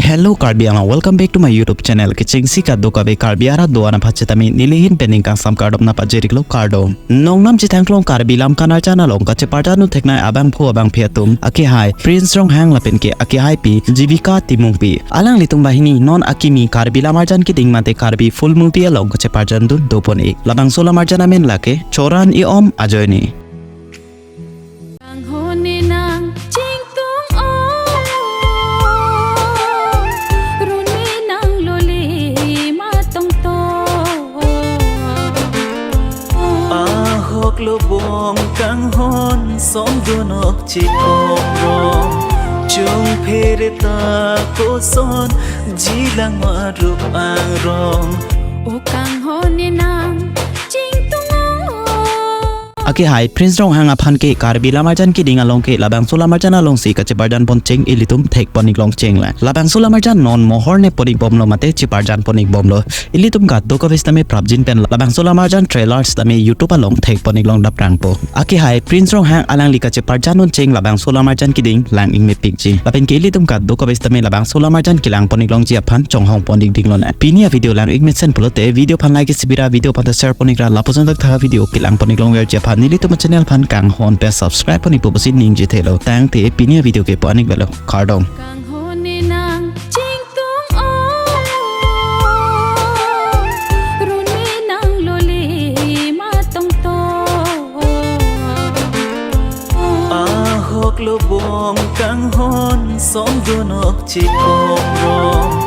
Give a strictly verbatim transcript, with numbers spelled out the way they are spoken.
Hello Karbi Anglong, welcome back to my YouTube channel. Kechengsi kadokave Karbi arat do-an aphan chetame nelihin pen ning kangsam kardom nangpajir-iklo, kardom. Nongnam chethangklong Karbi lam kanarjan along kacheparjan un theknei abangphu abangphi atum, akehai Prince Ronghang lapen ke akehaipi Jivika Timungpi, alanglitum banghini non akimi Karbi Lamarjan Kiding mate Karbi Full Movie along kacheparjan dun dopon-ik. Labangso lamarjan amen lake Choran I-om Ajoine. Kanghon ne nang chingtung o, run ne nang loli ma tongtong. Ahok lobong kanghon songdunok chikop rong, chung phere ta koson jilang marup angrong. O kanghon ne nang chingtung o. Akehai Prince Ronghang aphan ke Karbi Lamarjan Kiding along ke labangso lamarjan alongsi kacheparjan poncheng ilitum thekpon-iklong chenglang. Labangso lamarjan non mohor nepon-ikbomlo mate cheparjan pon-ikbomlo. Ilitum kadokave sitame prapjin pen labangso lamarjan trailer sitame YouTube along thekpon-iklong daprangpo. Akehai Prince Ronghang alangli kacheparjan uncheng labangso Lamarjan Kiding lang-ik mepikji. Lapen ke ilitum kadokave sitame labangso lamarjan kelangpon-iklongji aphan chonghongpon-ik dinglonang. Pini avideo lang-ik mesen pulote video aphan like isi bira, video aphan ta share pon-ikra, lapuson thakthak video kelangpon-iklong verji aphan nelitum channel aphan kanghon pen subscribe pon-ikpo pusi ningje thelo. Tangte pini avideo ke pon-ik velo. Kardom. Kanghon ne nang chingtung o, run ne nang loli ma tongtong. Ahok lobong kanghon songdunok chikop rong,